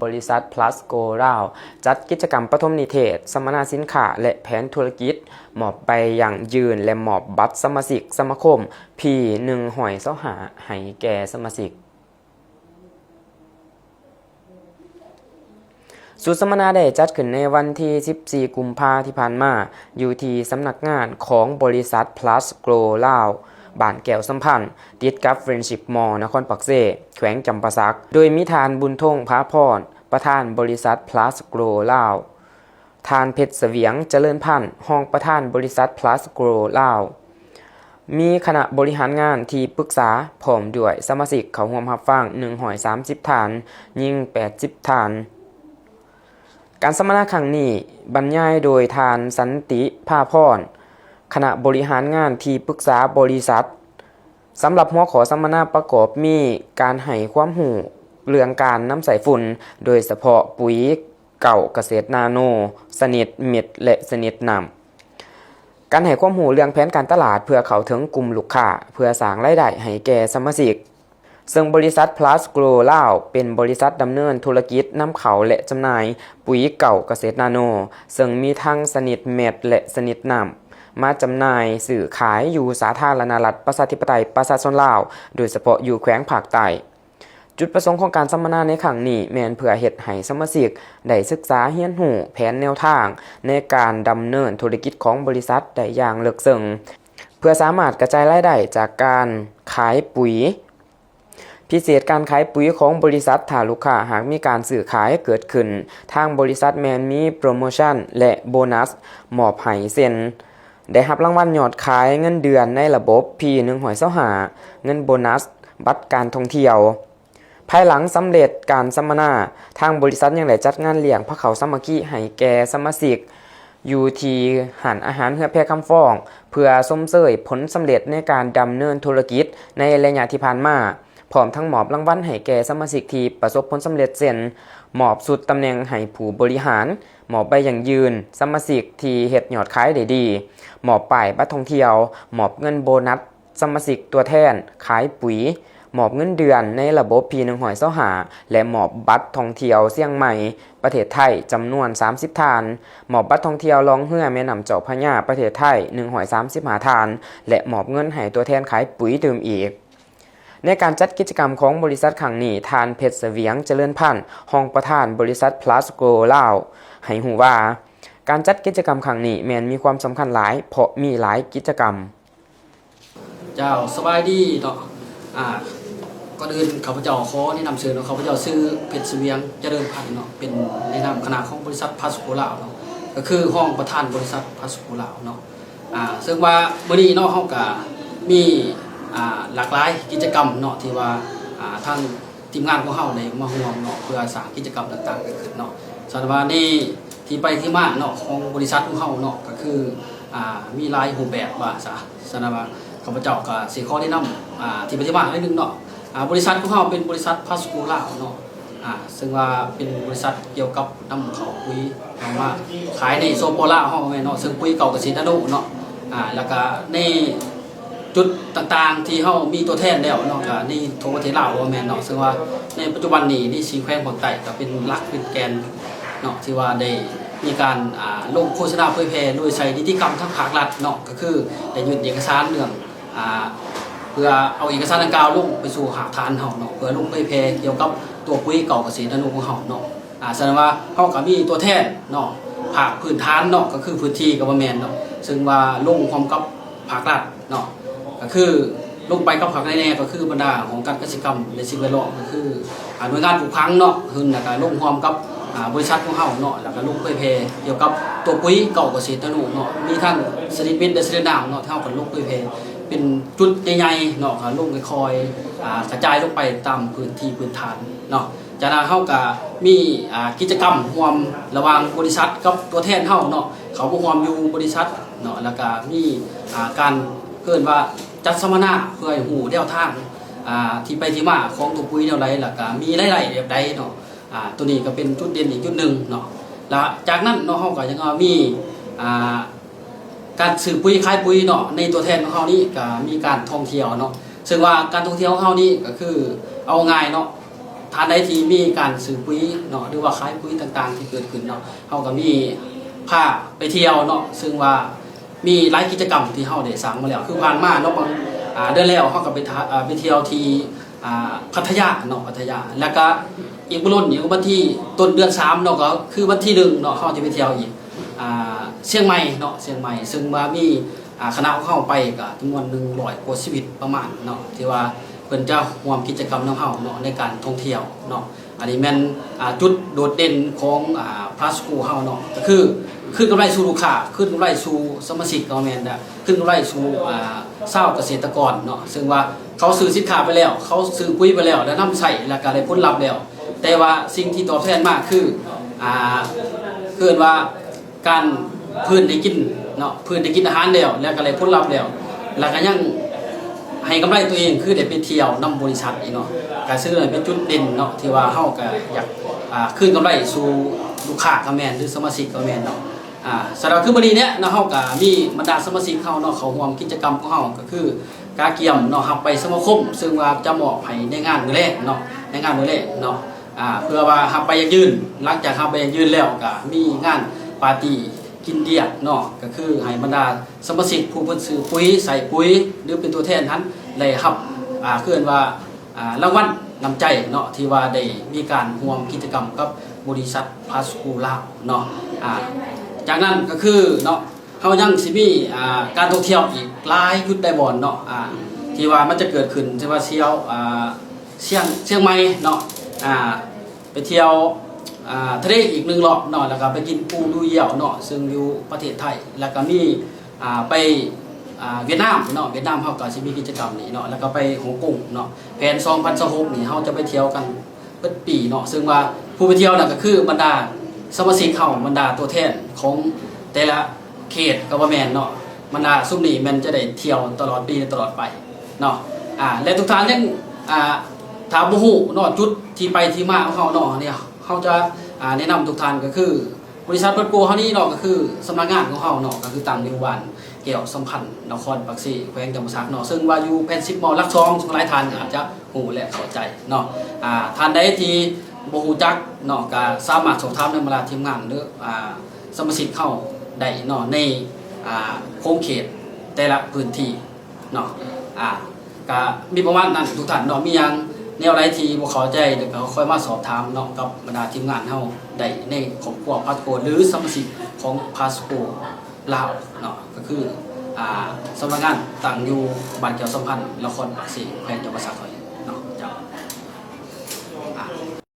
ບໍລິສັດພລັສໂກລາວ ຈັດກິດຈະກຳປະຖົມນິເທດ, ສຳມະນາສິນຄ້າ ແລະ ແຜນທຸລະກິດ, ມອບໃບຢັ້ງຢືນ ແລະ ມອບບັດສະມາຊິກສະມາຄົມ ພີ ໜຶ່ງຮ້ອຍຊາວຫ້າ ໃຫ້ແກ່ສະມາຊິກ. ຊຸດສຳມະນາໄດ້ຈັດຂຶ້ນໃນວັນທີສິບສີ່ ກຸມພາທີ່ຜ່ານມາ ຢູ່ທີ່ສຳນັກງານຂອງບໍລິສັດພລັສໂກລາວ ບ້ານແກ້ວສຳພັນ ຕິດກັບເຟຣນຊິບມໍ ນະຄອນປາກເຊ ແຂວງຈຳປາສັກ, ໂດຍມີທ່ານ ບຸນທົງ ຜາພອນ ປະທານບໍລິສັດພລັສໂກລາວ, ທ່ານ ເພັດສະຫວຽງ ຈະເລີນພັນ ຮອງປະທານບໍລິສັດພລັສໂກລາວ, ມີຄະນະບໍລິຫານງານທີ່ປຶກສາ ພ້ອມດ້ວຍສະມາຊິກເຂົ້າຮ່ວມຮັບຟັງ ໜຶ່ງຮ້ອຍສາມສິບທ່ານ, ຍິງ ແປດສິບທ່ານ. ການສຳມະນາຄັ້ງນີ້ບັນຍາຍໂດຍທ່ານ ສັນຕິ ພາພອນ ຄະນະບໍລິຫານງານທີ່ປຶກສາບໍລິສັດ. ສຳລັບຫົວຂໍ້ສຳມະນາປະກອບມີການໃຫ້ຄວາມຮູ້ເລື່ອງການນຳໃຊ້ຝຸ່ນ, ໂດຍສະເພາະປຸຍເກົາກະເສດນາໂນ, ຊະນິດເມັດ ແລະ ຊະນິດນ້ຳ. ການໃຫ້ຄວາມຮູ້ເລື່ອງແຜນການຕະຫຼາດເພື່ອເຂົ້າເຖິງກຸ່ມລູກຄ້າ ເພື່ອສ້າງລາຍໄດ້ໃຫ້ແກ່ສະມາຊິກ. ເຊິ່ງບໍລິສັດພລັສໂກລາວ ເປັນບໍລິສັດດຳເນີນທຸລະກິດນຳເຂົ້າ ແລະ ຈຳໜ່າຍປຸຍເກົາກະເສດນາໂນ, ເຊິ່ງມີທັງຊະນິດເມັດ ແລະ ຊະນິດນ້ຳ ມາຈຳໜ່າຍຊື້ຂາຍຢູ່ສາທາລະນະລັດ ປະຊາທິປະໄຕ ປະຊາຊົນລາວ, ໂດຍສະເພາະຢູ່ແຂວງພາກໃຕ້. ຈຸດປະສົງຂອງການສຳມະນາໃນຄັ້ງນີ້ ແມ່ນເພື່ອເຮັດໃຫ້ສະມາຊິກໄດ້ສຶກສາຮຽນຮູ້ແຜນແນວທາງໃນການດຳເນີນທຸລະກິດຂອງບໍລິສັດໄດ້ຢ່າງເລິກເຊິ່ງ, ເພື່ອສາມາດກະຈາຍລາຍໄດ້ຈາກການຂາຍປຸຍ. ພິເສດການຂາຍປຸຍຂອງບໍລິສັດ, ຖ້າລູກຄ້າຫາກມີການຊື້ຂາຍເກີດຂຶ້ນ, ທາງບໍລິສັດແມ່ນມີໂປຣໂມຊັນ ແລະ ໂບນັສມອບໃຫ້ ເຊັ່ນ ໄດ້ຮັບລາງວັນຍອດຂາຍເງິນເດືອນໃນລະບົບ ພີ ໜຶ່ງຮ້ອຍຊາວຫ້າ, ເງິນໂບນັສ, ບັດການທ່ອງທ່ຽວ. ພາຍຫຼັງສຳເລັດການສຳມະນາ, ທາງບໍລິສັດຍັງໄດ້ຈັດງານລ້ຽງພາເຂົ້າສາມັກຄີໃຫ້ແກ່ສະມາຊິກ ຢູ່ທີ່ຮ້ານອາຫານເຮືອແພຄຳຟອງ ເພື່ອຊົມເຊີຍຜົນສຳເລັດໃນການດຳເນີນທຸລະກິດໃນໄລຍະທີ່ຜ່ານມາ, ພ້ອມທັງມອບລາງວັນໃຫ້ແກ່ສະມາຊິກທີ່ປະສົບຜົນສຳເລັດ ເຊັ່ນ ມອບຊຸດຕຳແໜ່ງໃຫ້ຜູ້ບໍລິຫານ, ມອບໃບຢັ້ງຢືນສະມາຊິກທີ່ເຮັດຍອດຂາຍໄດ້ດີ, ມອບປ້າຍບັດທ່ອງທ່ຽວ, ມອບເງິນໂບນັດ ສະມາຊິກຕົວແທນຂາຍປຸຍ, ມອບເງິນເດືອນໃນລະບົບ ພີ ໜຶ່ງຮ້ອຍຊາວຫ້າ ແລະ ມອບບັດທ່ອງທ່ຽວຊຽງໃໝ່ ປະເທດໄທ ຈຳນວນສາມສິບທ່ານ, ມອບບັດທ່ອງທ່ຽວລ່ອງເຮືອແມ່ນ້ຳເຈົ້າພະຍາ ປະເທດໄທ ໜຶ່ງຮ້ອຍສາມສິບຫ້າທ່ານ ແລະ ມອບເງິນໃຫ້ຕົວແທນຂາຍປຸຍຕື່ມອີກ. ໃນການຈັດກິດຈະກຳຂອງບໍລິສັດຄັ້ງນີ້, ທ່ານ ເພັດສະຫວຽງ ຈະເລີນພັນ ຮອງປະທານບໍລິສັດພລັສໂກລາວ ໃຫ້ຮູ້ວ່າ ການຈັດກິດຈະກຳຄັ້ງນີ້ແມ່ນມີຄວາມສຳຄັນຫຼາຍ ເພາະມີຫຼາຍກິດຈະກຳ. ເຈົ້າ ສະບາຍດີເນາະ. ອາ ກ່ອນອື່ນຂ້າພະເຈົ້າຂໍແນະນຳຊື່ເນາະ, ຂ້າພະເຈົ້າຊື່ ເພັດສະຫວຽງ ຈະເລີນພັນເນາະ, ເປັນໃນນາມຄະນະຂອງບໍລິສັດພລັສໂກລາວເນາະ, ກໍຄືຮອງປະທານບໍລິສັດພລັສໂກລາວເນາະ. ອາ ເຊິ່ງວ່າມື້ນີ້ເນາະ ເຮົາກະມີ ອາ ຫຼາກຫຼາຍກິດຈະກຳເນາະ ທີ່ວ່າ ອາ ທາງ ທີມງານຂອງເຮົາໄດ້ມາຮ່ວມເນາະ ເພື່ອສ້າງກິດຈະກຳຕ່າງໆເກີດຂຶ້ນເນາະ. ສະນັ້ນວ່າໃນທີ່ໄປທີ່ມາເນາະ ຂອງບໍລິສັດຂອງເຮົາເນາະ ກໍຄື ອາ ມີຫຼາຍຮູບແບບວ່າຊະ. ສະນັ້ນວ່າຂ້າພະເຈົ້າກໍຊິຂໍແນະນຳ ອາ ທີ່ໄປທີ່ມາໜ້ອຍໜຶ່ງເນາະ. ອາ ບໍລິສັດຂອງເຮົາເປັນບໍລິສັດພລັສໂກລາວເນາະ, ອາ ເຊິ່ງວ່າເປັນບໍລິສັດກ່ຽວກັບນຳເຂົ້າປຸຍເອົາມາຂາຍໃນ ສປ ລາວເຮົາແມ່ນເນາະ, ເຊິ່ງປຸຍເກົາກະເສດນາໂນເນາະ. ອາ ແລ້ວກະໃນ ຈຸດຕ່າງໆທີ່ເຮົາມີຕົວແທນແລ້ວເນາະ ກະໃນທົ່ວປະເທດລາວວ່າແມ່ນເນາະ, ເຊິ່ງວ່າໃນປັດຈຸບັນນີ້ໃນສີ່ແຂວງພາກໃຕ້ກະເປັນຫຼັກເປັນແກ່ນເນາະ ທີ່ວ່າໄດ້ມີການ ອາ ລົງໂຄສະນາເຜີຍແຜ່ໂດຍໃຊ້ນິຕິກຳທາງພາກລັດເນາະ, ກະຄືໄດ້ຍື່ນເອກະສານເລື່ອງ ອາ ເພື່ອເອົາເອກະສານດັ່ງກ່າວລົງໄປສູ່ຮາກຖານເຮົາເນາະ ເພື່ອລົງເຜີຍແຜ່ກ່ຽວກັບຕົວປຸຍເກົາກະເສດນາໂນຂອງເຮົາເນາະ. ອາ ສະນັ້ນວ່າເຮົາກະມີຕົວແທນເນາະ ພາກພື້ນຖານເນາະ ກະຄືພື້ນທີ່ກະວ່າແມ່ນເນາະ, ເຊິ່ງວ່າລົງຮ່ວມກັບພາກລັດເນາະ ກະຄືລົງໄປກັບພາກໃດແດ່ ກະຄືບັນດາຫ້ອງການກະສິກຳ ແລະ ສິ່ງແວດລ້ອມ ກະຄື ອາ ໜ່ວຍງານປູກຝັງເນາະ ເພິ່ນລະກະລົງຮ່ວມກັບ ອາ ບໍລິສັດຂອງເຮົາເນາະ ລະກະລົງເຜີຍແຜ່ກ່ຽວກັບຕົວປຸຍເກົາກະເສດນາໂນເນາະ, ມີທັງຊະນິດເມັດ ແລະ ຊະນິດນ້ຳເນາະ ທີ່ເຮົາກະລົງເຜີຍແຜ່ເປັນຈຸດໃຫຍ່ໆເນາະ ກະລົງຄ່ອຍໆ ອາ ກະຈາຍລົງໄປຕາມພື້ນທີ່ພື້ນຖານເນາະ. ຈາກນັ້ນເຮົາກະມີ ອາ ກິດຈະກຳຮ່ວມລະຫວ່າງບໍລິສັດກັບຕົວແທນເຮົາເນາະ ເຂົ້າມາຮ່ວມຢູ່ບໍລິສັດເນາະ, ແລ້ວກະມີ ອາ ການເອີ້ນວ່າຈັດສຳມະນາ ເພື່ອໃຫ້ຮູ້ແນວທາງ ອາ ທີ່ໄປທີ່ມາຂອງຕົວປຸຍແນວໃດ ແລ້ວກະມີລາຍໄດ້ແບບໃດເນາະ. ອາ ໂຕນີ້ກະເປັນຈຸດເດັ່ນອີກຈຸດໜຶ່ງເນາະ. ລະຈາກນັ້ນເນາະ ເຮົາກະຍັງວ່າມີ ອາ ການຊື້ປຸຍຂາຍປຸຍເນາະ ໃນຕົວແທນຂອງເຮົານີ້ກະມີການທ່ອງທ່ຽວເນາະ, ເຊິ່ງວ່າການທ່ອງທ່ຽວຂອງເຮົານີ້ກະຄືເອົາງ່າຍເນາະ ອັນໃດທີ່ມີການຊື້ປຸຍເນາະ ຫຼືວ່າຂາຍປຸຍຕ່າງໆທີ່ເກີດຂຶ້ນເນາະ ເຮົາກໍມີພາໄປທ່ຽວເນາະ ເຊິ່ງວ່າມີຫຼາຍກິດຈະກຳທີ່ເຮົາໄດ້ສ້າງມາແລ້ວ ຄືຜ່ານມາເນາະ ບາງ ອ່າ ເດືອນແລ້ວເຮົາກໍໄປ ອ່າ ໄປທ່ຽວທີ່ ອ່າ ພັດທະຍາເນາະ ພັດທະຍາ ແລ້ວກໍອີກບໍ່ດົນ ອີກວັນທີ ຕົ້ນເດືອນສາມເນາະ ກໍຄືວັນທີໜຶ່ງເນາະ ເຮົາຈະໄປທ່ຽວອີກ ອ່າ ຊຽງໃໝ່ເນາະ ຊຽງໃໝ່ ເຊິ່ງວ່າມີ ອ່າ ຄະນະຂອງເຮົາໄປກໍຈຳນວນໜຶ່ງຮ້ອຍກວ່າຊີວິດປະມານເນາະ ທີ່ວ່າເພິ່ນຈະຮ່ວມກິດຈະກຳນຳເຮົາເນາະ ໃນການທ່ອງທ່ຽວເນາະ. ອັນນີ້ແມ່ນ ອ່າ ຈຸດໂດດເດັ່ນຂອງ ອ່າ ພາສໂກເຮົາເນາະ ກໍຄືຄືນກຳໄລສູ່ລູກຄ້າ ຄືນກຳໄລສູ່ສະມາຊິກກໍແມ່ນ ແລະ ຄືນກຳໄລສູ່ ອ່າ ຊາວກະເສດຕະກອນເນາະ ເຊິ່ງວ່າເຂົາຊື້ສິນຄ້າໄປແລ້ວ ເຂົາຊື້ປຸຍໄປແລ້ວ ແລະ ນຳໃຊ້ ແລະ ກໍໄດ້ຜົນລັບແລ້ວ ແຕ່ວ່າສິ່ງທີ່ຕອບແທນມາຄື ອ່າ ເອີ້ນວ່າ ການເພິ່ນໄດ້ກິນເນາະ ເພິ່ນໄດ້ກິນອາຫານແລ້ວ ແລ້ວກໍໄດ້ຜົນລັບແລ້ວ ແລ້ວກໍຍັງໃຫ້ກຳໄລຕົວເອງ ຄືໄດ້ໄປທ່ຽວນຳບໍລິສັດອີກເນາະ ກໍເຊິ່ງເປັນຈຸດເດັ່ນເນາະ ທີ່ວ່າເຮົາກໍຢາກ ອ່າ ຄືນກຳໄລສູ່ລູກຄ້າກໍແມ່ນ ຫຼື ສະມາຊິກກໍແມ່ນເນາະ. ອ່າ ສຳລັບຄືມື້ນີ້ເນຍເນາະ ເຮົາກໍມີບັນດາສະມາຊິກເຮົາເນາະ ເຂົ້າຮ່ວມກິດຈະກຳຂອງເຮົາ ກໍຄືກະກຽມເນາະ ຮັບໃບສະມາຄົມ ເຊິ່ງວ່າຈະມອບໃຫ້ໃນງານມື້ແລງເນາະ ໃນງານມື້ແລງເນາະ. ອ່າ ເພື່ອວ່າຮັບໃບຢັ້ງຢືນ ຫຼັງຈາກຮັບໃບຢັ້ງຢືນແລ້ວ ກໍມີງານປາຕີກິນເບຍເນາະ ກໍຄືໃຫ້ບັນດາສະມາຊິກຜູ້ເພິ່ນຊື້ປຸຍ ໃສ່ປຸຍ ຫຼື ເປັນຕົວແທນຫັ້ນ ໄດ້ຮັບ ອ່າ ເອີ້ນວ່າ ອ່າ ລາງວັນນ້ຳໃຈເນາະ ທີ່ວ່າໄດ້ມີການຮ່ວມກິດຈະກຳກັບບໍລິສັດພາສໂກລາວເນາະ. ອ່າ ຈາກນັ້ນກໍຄືເນາະ ເຮົາຍັງຊິມີ ອ່າ ການທ່ອງທ່ຽວອີກຫຼາຍຈຸດຫຼາຍບ່ອນເນາະ ອ່າ ທີ່ວ່າມັນຈະເກີດຂຶ້ນ ທີ່ວ່າທ່ຽວ ອ່າ ຊຽງ ຊຽງໃໝ່ເນາະ ອ່າ ໄປທ່ຽວ ອ່າ ທະເລອີກໜຶ່ງລອບເນາະ ແລ້ວກໍໄປກິນປູດູຢຽວເນາະ ເຊິ່ງຢູ່ປະເທດໄທ ແລ້ວກໍມີ ອ່າ ໄປ ອ່າ ຫວຽດນາມເນາະ ຫວຽດນາມເຮົາກໍຊິມີກິດຈະກຳນີ້ເນາະ ແລ້ວກໍໄປຮົງກົງເນາະ. ແຜນສອງພັນຊາວຫົກນີ້ ເຮົາຈະໄປທ່ຽວກັນ ເບິດປີເນາະ ເຊິ່ງວ່າຜູ້ໄປທ່ຽວນັ້ນກໍຄືບັນດາສະມາຊິກເຮົາ ບັນດາຕົວແທນຂອງແຕ່ລະເຂດກໍວ່າແມ່ນເນາະ ບັນດາຊຸມນີ້ແມ່ນຈະໄດ້ທ່ຽວຕະຫຼອດປີ ຕະຫຼອດໄປເນາະ. ອ່າ ແລະ ທຸກທ່ານຍັງ ອ່າ ຖ້າບໍ່ຮູ້ເນາະ ຈຸດທີ່ໄປທີ່ມາຂອງເຮົາເນາະ ອັນນີ້ເຮົາຈະ ອ່າ ແນະນຳທຸກທ່ານ ກໍຄື ບໍລິສັດພາສໂກເຮົານີ້ເນາະ ກໍຄືສຳນັກງານຂອງເຮົາເນາະ ກໍຄືຕັ້ງຢູ່ບ້ານແກ້ວສຳພັນ ນະຄອນປາກເຊ ແຂວງຈຳປາສັກເນາະ ເຊິ່ງວ່າຢູ່ແຜ່ນສິບມໍຫຼັກສອງ ເຊິ່ງຫຼາຍທ່ານອາດຈະຮູ້ ແລະ ເຂົ້າໃຈເນາະ. ອ່າ ທ່ານໃດທີ່ບໍ່ຮູ້ຈັກເນາະ ກໍສາມາດສອບຖາມນຳບັນດາທີມງານ ຫຼື ອ່າ ສະມາຊິກເຮົາໄດ້ເນາະ ໃນ ອ່າ ຂົງເຂດແຕ່ລະພື້ນທີ່ ເນາະ. ອ່າ ກະມີປະມານນັ້ນທຸກທ່ານເນາະ ມີຫຍັງແນວໃດທີ່ບໍ່ເຂົ້າໃຈ ກໍຄ່ອຍມາສອບຖາມເນາະ ກັບບັນດາທີມງານເຮົາໄດ້ໃນຄອບຄົວພາສໂກ ຫຼື ສະມາຊິກຂອງພາສໂກລາວເນາະ ກໍຄື ອ່າ ສຳນັກງານຕັ້ງຢູ່ບ້ານແກ້ວສຳພັນ ນະຄອນປາກເຊ ແຂວງຈຳປາສັກເຮົາ.